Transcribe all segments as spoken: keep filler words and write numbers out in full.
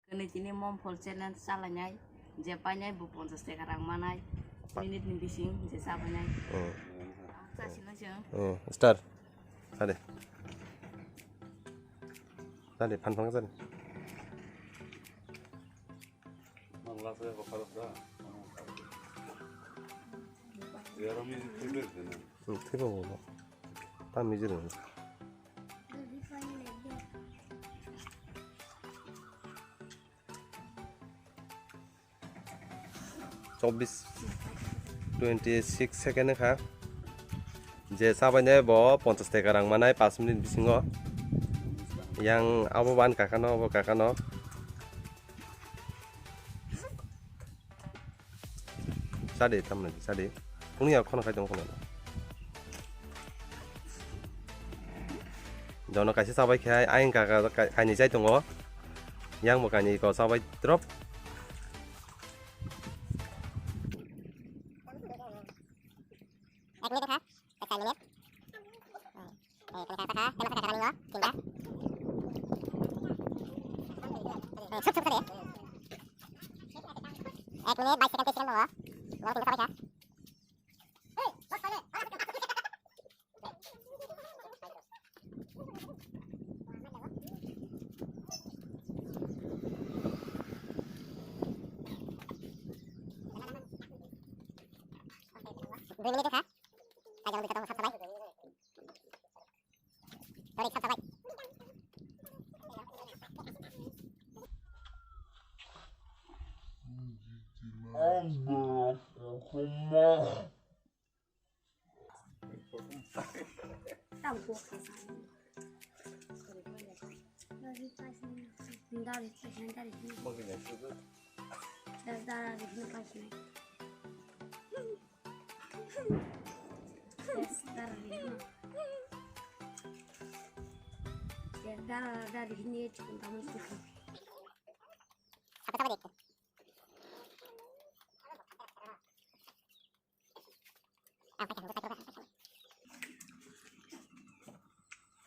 Tini tini mom phol challenge chalainai, je painai bo ponchas taka rang manai, minute ni bising je chabainai. Hmm. Chasino chwng. Hmm. Start. Sade. Sade, phan phan sade. Hmm, thwiba bo. Ta mijir. Chobbish, twenty six second kha. Je chabainai bo ponchas taka rang manai paanch minute bisingo. Yang abo ban kakano, abo kakano. Sadi, tamni sadi. Kungya khon khai tong khon. Jono kaisa chabai khai, ayang kaka kaini chai tongo. Yang bo kaini ko chabai drop. Ek minute ha, ek minute. Eh, kena kena kena kena kena kena kena. Eh, sup sup tadi. Ek minute, bais second, bais second dong. Yang tinggal sampai ya. Dua minute ha. Kajang dikata sab sabai. Tarik sab sabai.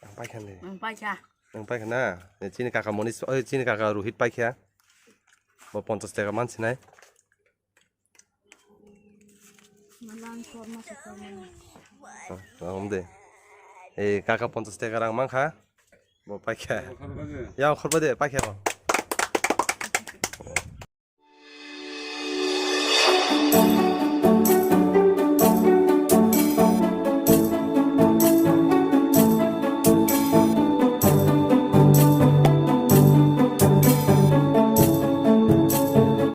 Ang paikha de. Ang paikha. Ang paikha na. Chini kaka Monish, oi, chini kaka Rohit paikha. Bo ponchas taka mansinai. Malang korma se korma. Om de. Ei kaka ponchas taka rang mankha. Bo paikha. Ya khorba de paikha bo.